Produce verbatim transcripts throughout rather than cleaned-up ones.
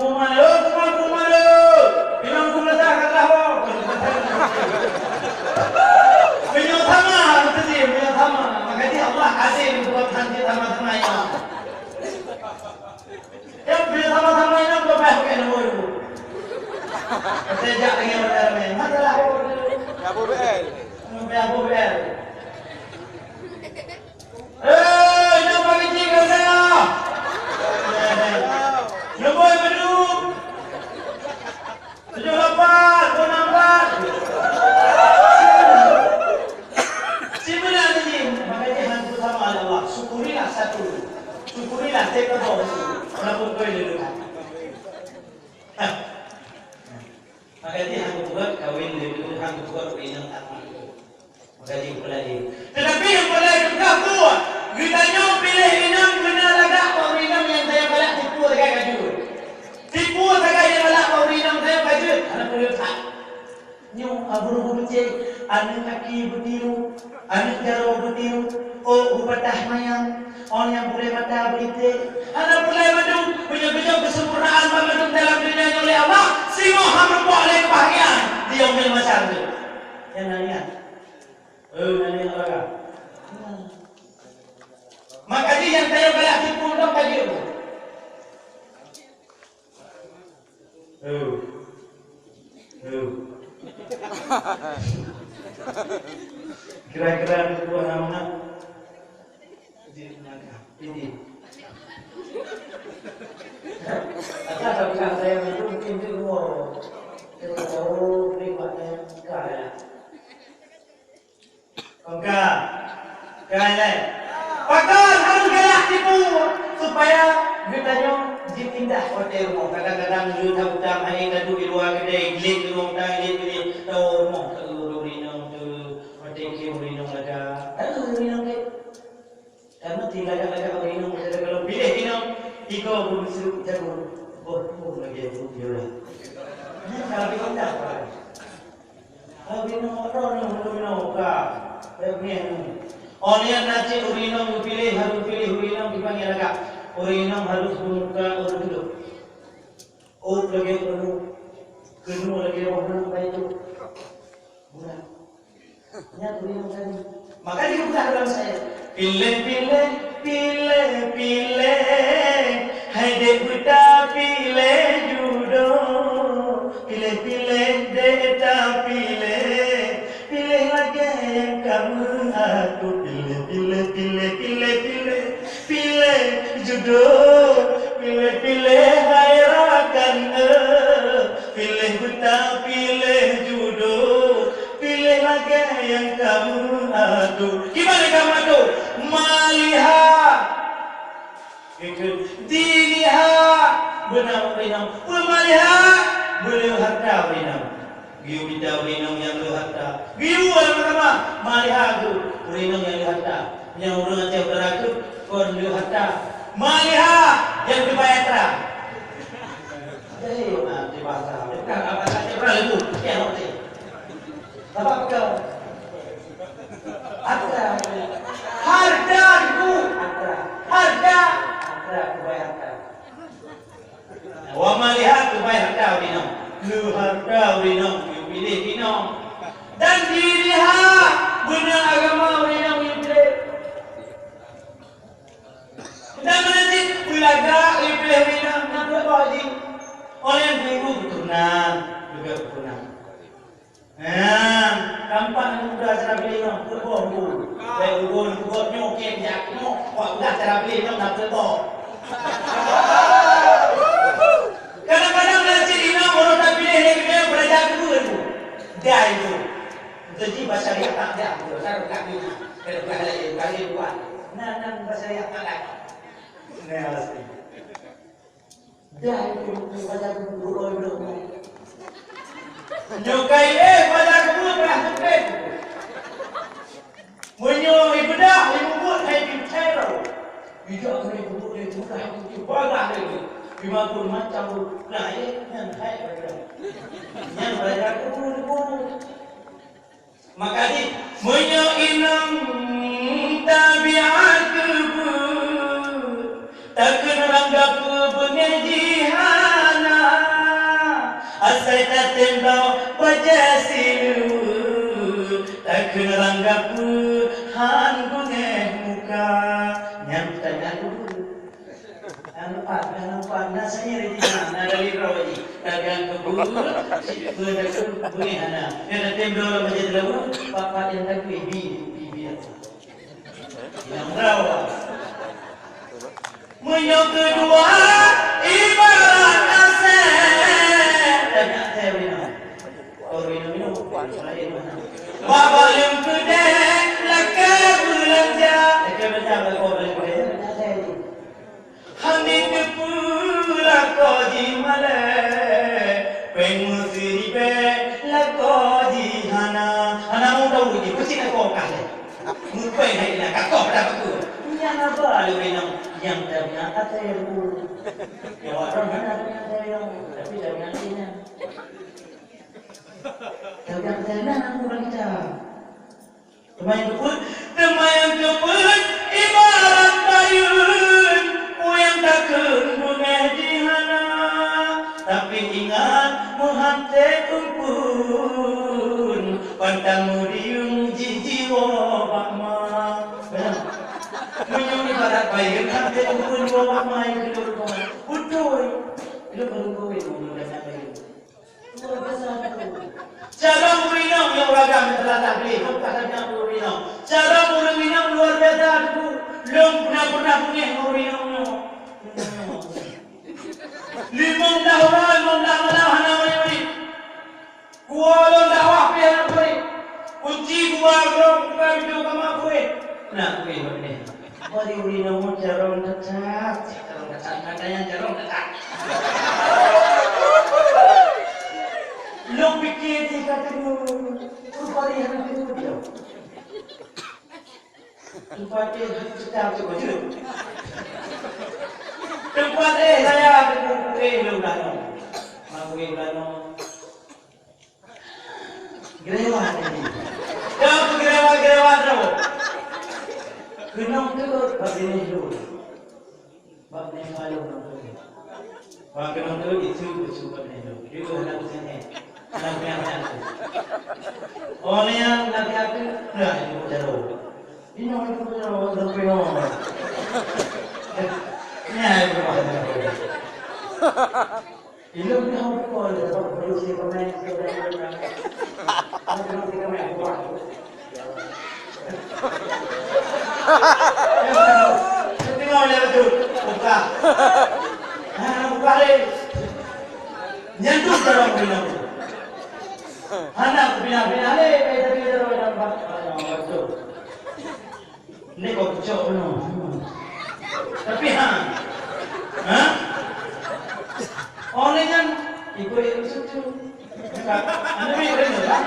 kuman, eh, kuman, kuman, eh. Inong kuman dah kalah, oh. Meunyoe sama, meusti, meunyoe sama. Maka di Allah adil, bukan sama-sama inong. Ya, bila sama-sama inong, kau payah pakai nombor tu. Saya jak dengan orang ramai. Masalah. Ya, Abu B L. Nombor Abu B L. Eh, nombor biji kau sana. Nombor yang baru. Tujuh lapan, dua enam empat. Sibeuna nijih, makajih hantu sama lé Allah. Syukurilah satu. Syukurilah, saya kata, walaupun kau yang dulu. Hah. Makajih hantu buat kawin dulu, hantu buat pinang tak mampu. Maka jipeulajari. Teutapi nyang paleng teuka buet, geutanyoe piléh inong beuna lagak bak ureueng inong nyang tanyoe galak tipu lagèe ka jeuet. Tipu lagèe nyang galak bak ureueng inong tanyoe ka jeuet, hana peue that. Nyoe aburu beucék, aneuk aki beutiru, aneuk jaroe beutiru, ôk beupatah manyang, ôn nyang bulèe mata beuliték. Hana peue lé mandum, meunyoe beujeuet keusempurnaan banmandum dalam donya nyoe lé Allah, singoh han meurumpok lé keubahgiaan di yaumil mahsyar. Nyan na niat. Eh, nyan nyang olahraga. Maka jih nyang tanyoe galak tipu lom ka jeuet. Eh. Eh. Kira-kira ada dua nama. Ini. Ada saudara saya itu mungkin di luar. Saya tahu, beri buat saya buka ya. Maka, keuhai lé. Pakon harôh galak tipu supaya geutanyoe jipindah watèe rumoh. Kadang-kadang lheueh that utang hai ka duek di luwa keudè, gleh di rumoh utang, gleh, gleh, tawoe rumoh, tawoe ureueng inong teuh, watèe keu ureueng inong lagak. Tawoe ureueng inong keu. Karena tinggal lagak-lagak ureueng inong, lagak-lagak piléh inong, iko beubiseu jago, boh pun lagèe ureueng inong. Nyan ka pindah, Pak. Tapi nyoe droeneuh, droeneuh ka, remeh nyoe. Óh lheueh na cit ureueng inong geupiléh, harôh piléh ureueng inong geupanggil lagak. Ureueng inong harôh meumuka ureueng tulok. Ôk lagèe ureueng, keunoe lagèe roh ureueng, baik tu. Bulat. Nyan ureueng inong tadi. Maka dipeugah dalam syair, "Piléh-piléh, piléh-piléh, hai dek beuta piléh judoe. Piléh-piléh, dek tapiléh, piléh lagèe nyang ka meuaku. Piléh-piléh, piléh-piléh, piléh-piléh judoe. Piléh-piléh, hai rakan, eh, piléh beuta piléh judoe." Piléh lagèe nyang ka meuaku. Kiban ka meuaku? Maliha. Diliha. Beuna ureueng inong. Peue maliha? Beuleu harta ureueng inong. Geuyue mita ureueng inong nyang leu harta. Geuyue lam agama. Maliha geuh ureueng inong nyang leu harta. Nyang ureueng Aceh Utara geuh kon leu harta. Maliha nyang teubayar harta. Jadi, nanti bahasa. Bukan apa-apa, dia pernah lagu. Dia ngerti. Sabab ke? Harta. Harta itu. Harta. Harta. Harta, kubai harta. Wa maliha, kubai harta ureueng inong. Leu harta ureueng inong, piléh inong. Dan diliha, beuna agama ureueng inong piléh. Dan meunan cit peulagak lé piléh ureueng inong, na peuet boh jih. Óh lheueh geuibu keuturonan, juga keuturonan. Nah, tampak aneuk muda cara piléh inong, peuet boh bu. Baik ugon, ugon nyoe, kem jak nyoe, wak udah cara piléh inong na peuet boh. Kadang-kadang meunan cit inong, uroe tapiléh lé geutanyoe, beurajak keubeuen bu. Dai bu. Jadi bahasa Yatak dia, dia kan bukan ni. Kalau bukan lain, bukan ni buat. Nah, nah, bahasa Yatak dah. Nah, pasti. Dah itu buku pada guru dulu. Nyokai eh pada guru dah mungkin. Meunyoe ibeudah ibu buet hai bintero. Ijak keu ibu buet ibadah lagi. Lima puluh macam buet. Nah, eh, nyan hai pada. Nyan pada guru-guru. Maka di meunyoe inong tabiat keubeue, takheun ranggapeue beungéh jih hana, asai tatem bloe bajée siluweue, takheun ranggapeue han beungéh muka, nyan tanya dulu. Nampak, nampak, na sanyé di sana, na dari roh ji. Dagang kebun, si peue dah tu, bunyi hana. Dia dah tem dulu macam tu, pak-pak yang tak bi, bi, bi, bi apa? Yang rawa. Meunyoe keudua, ibarat asèe. Tanya saya minum. Oh, minum, minum. Lain mana? Bak, bak lôn keudè, lakèe beulanja. Lakèe beulanja, lakèe beulanja. Tanya saya tu. Hana teupeu lakoe jih malèe, péng meusiribèe lakoe jih hana. Hana meudawi jih, peucit lakoe kah lé. Meupéng hai inan, ka koh pada peue. Nyan haba lé inong, nyang teuingat asèe ruku. Nyawa droe hana teuingat asèe inong, tapi teuingat asèe nyan. Teuingat asèe nyan, aku bagi tahu. Teuma nyang keupeuet, teuma nyang keupeuet, ibarat bayeuen, peue nyang takheun beungéh jih hana. Tapi ingat, meuhan teupeue, pantang meudiyeueng jih jiwoe bak ma. Beuna? Meunyoe ibarat bayeuen, han teupeue jiwoe bak ma, nyang keudua. Beutôi. Ilôn baru kawén, meunyoe gata bayeuen. Luar biasa, Teungku. Carông ureueng inong nyang ureueng agam nyang teulatah gleh, lôn ka tanyong ureueng inong. Carông ureueng inong luar biasa, Teungku. Lôn pernah, pernah beungéh ngon ureueng inong nyoe. Limong blah uroe, limong blah malam hana mari-mari. Kuwoe lôn dakwah pih hana mari. Kunci gua gob buka pintoe kama kuéh. Nah, kuéh buet nyoe. Bari ureueng inong carông that-that, carông that-that, makanya carông that-that. Lôn pike di ka teungoh, rupari hana teungoh dia. Teumpat éh hana ceuta cok jeuet. Teumpat éh raya teungoh kuéh lôn dalam. Makuéh dalam. Geurewat tadi. Dah geurewat-geurewat tu. Keunong teuk bak binéh lôn. Bak binéh palong lôn. Bak keunong teuk itu besu bak binéh lôn. Dia hana beuseuné. Hana punya anak tu. Oh, ni yang nak aku. Dah, itu jauh. Ini orang itu jauh, orang tu jauh. Ni yang aku. Ilôn nyoe hana pukon, sabab beureusi peumain, sabab beureusi peumain, buah. Tengok dia betul. Buka. Ha, buka lé. Nyan tu cara meunan. Hana kupinah-pinah lé, kai tapi cara meunan, Pak. Betul. Ni kok kucok penuh. Tapi ha. Ha? Oleh kan ibu yang setuju. Anda ni keren lah.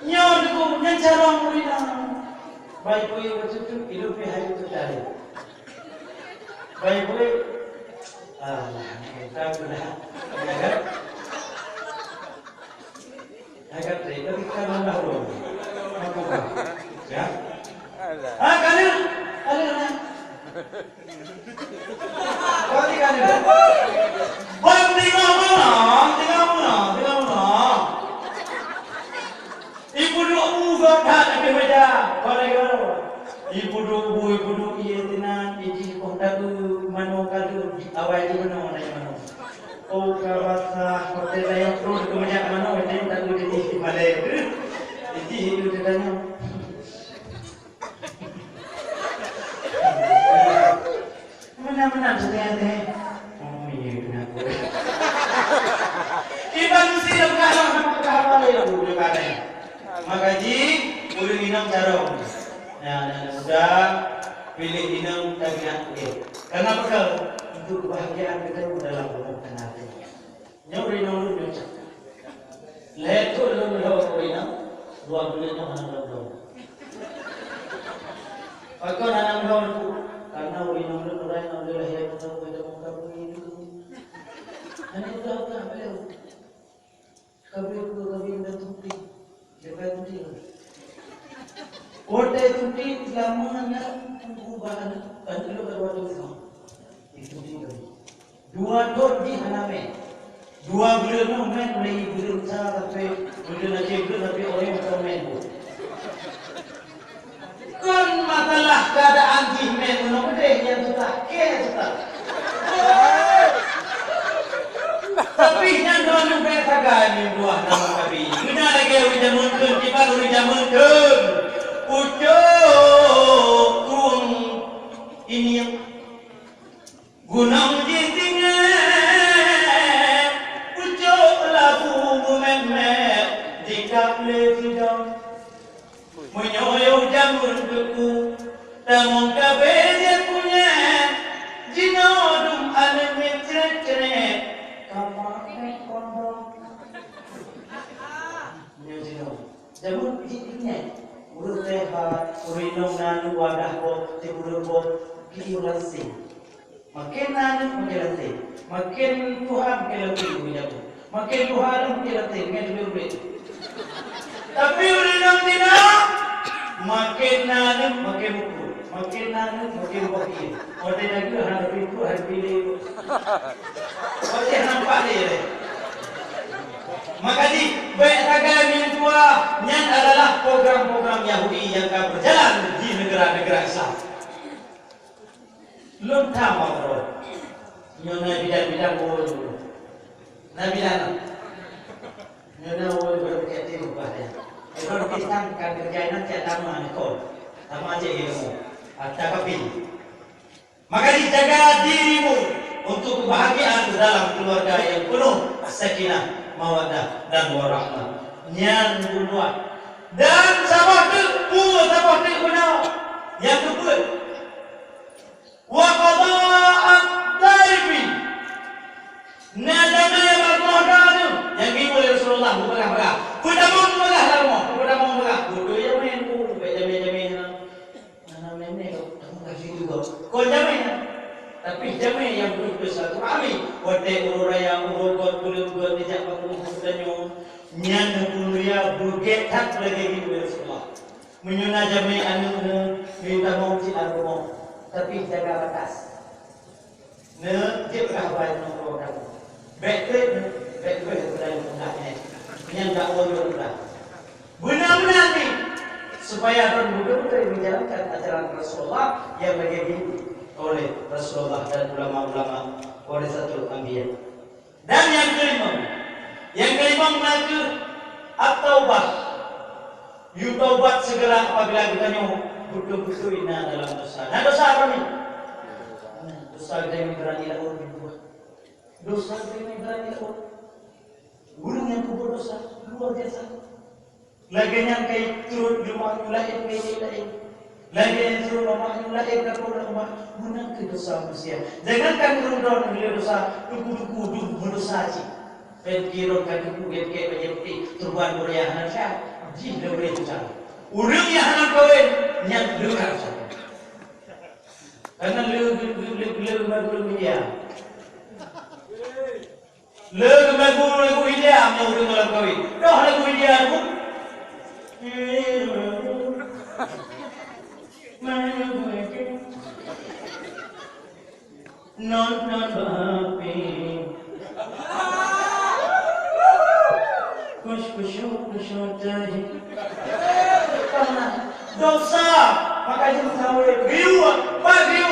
Nyoe tu nyan cara murid. Baik ibu yang setuju, hidup di hari itu tadi. Baik ibu. Ah, kita sudah. Ya kan? Agak trek, tapi kita nambah dulu. Apa, Pak? Ya? Ah, kanan. Kanan, kanan. Berarti kanan. Bang, tengok mana? Tengok mana? Tengok mana? Ibu duk bu gata di meja. Balik dulu. Ibu duk bu, ibu duk ié tenan, iji koh tabu, mano kadu, awai di mano, nai mano. Oh, ka basah, hotel layan terus kemenyak mano, hotel tak boleh di Malay. Iji itu ceritanya. Mana-mana ceritanya teh. Oh, iya, kenapa? Maka jih, ureueng inong carông. Nah, aneuk muda, piléh inong tabiat udép. Karena peue? Untuk kebahagiaan geutanyoe dalam rumah tangga teuh. Nyoe ureueng inong lôn nyoe cak. Lhèe thôn lôn lheueh ureueng inong, dua buleuen nyoe hana lôn lôn. Pakon hana lôn? Karena ureueng inong lôn uroe nyoe lheueh lahé meunoe ka lheueh meukawen. Hana lôn lôn. Kaben dua kaben dan tunti. Dia tunti. Watèe tunti selama nyan tunggu bahan kan dulu baru ada rumah. Itu dia. Dua thôn jih hana mè. Dua buleuen nyoe mè mulai buleuen sa sampai buleuen akhé buleuen sampai orang yang bukan mè pun. Kon masalah keuadaan jih mè meunoe udép nyang susah, kèe susah. Tapi nyan droeneuh bèk sagai meutuah nama kabi. Beuna lagèe ureueng jameun kheun, kiban ureueng jameun kheun. Pucôk krueng inieng. Gunong jih tinggai, pucôk labu meumèt-mèt, jikab lé sidong. Meunyoe uroe jameun teungku, tamong kaben jeuet punyèn, jinoe dum aneuk miet crét-crét, ka pakai kondom. Meunyoe jinoe. Jameun jih ingat, ureueng sehat, ureueng inong na aneuk wadah boh, teuh ureueng boh, keu lansing. Makin na aneuk, makin lansing. Makin tuha, makin lansing ureueng jameun. Makin tuha lom, makin lansing, ngon jeuet ubit. Tapi ureueng inong jinoe, makin na aneuk, makin meukrot. Makin na aneuk, makin boh ie. Watèe na geuh hana pintoe, hana pintoe. Watèe nampak lé. Maka jih, bèk sagai meutuah, nyan adalah program-program Yahudi nyang ka berjalan di negara-negara Islam. Lôn tham droe. Nyoe na bidan-bidan woe dulu. Na bidan. Nyoe na woe dulu, bèk teuh ubah dia. Ureueng Kristen kan kerja inan cak tama nikol. Tama cek ilmu. Ata kapi. Maka dijaga dirimu untuk kebahagiaan dalam keluarga yang penuh sakinah, mawaddah, dan warahmah. Nyan bunoe. Dan saboh teuk, peue saboh teuk bunoe nyang keupeuet. Wa qada'at dhaifi. Na jamé bak rumoh droeneuh nyang geuyue lé Rasulullah beupeugah-peugah. Peutamong peugah lam rumoh, peutamong peugah. Beutôi jamé, bèk jamé-jamé nyan. Hana meunan, kamu kasih juga. Kon jamé nyan. Tapi jamé nyang beutôi silaturahmi. Watèe uroe raya, uroe göt, buleuen göt, neujak bak rumoh geutanyoe. Nyan mulia beugèt that lagèe geuyue lé Rasulullah. Meunyoe na jamé aneuk neuh, minta meucit lam rumoh, tapi jaga batas. Neuh, jeuet peugah haba ngon droe kamoe. Bèk trép neuh, bèk trép neuh peugah nyan. Nyan dakwah nyoe peugah. Beuna-beuna pih, supaya droe beutôi-beutôi menjalankan ajaran Rasulullah nyang lagèe nyan oleh Rasulullah dan ulama-ulama warasatul anbiya. Dan nyang keulimong, nyang keulimong na kheueh at-taubah. Yue taubat segera apabila geutanyoe beutôi-beutôi na dalam dosa. Na dosa apa ni? Dosa geutanyoe berani lawan. Dosa geutanyoe berani lawan. Ureueng nyang peubuet dosa luar biasa. Lagèe nyan ka turot di rumoh laén, ka laén. Lagèe nyan turot rumoh laén, ka turot rumoh. Meunan keuh dosa manusia. Jangankan ureueng droe nyang dosa, tuku-tuku dum meudosa cit. Pen kirot ka tuku gèt-gèt bajèe putéh, turban Korea hana sah. Jih le boleh dosa. Ureueng nyang hana kawen, nyan le dosa. Karena le, le, le, le, le, le, le, le, Le lagu, lagu India meunyoe ureueng lam kawin. Toh lagu India tu. Non, non, bapi. Kush, kush, kush, tahi. Dosa. Makanya mengawin. Geuh, bagi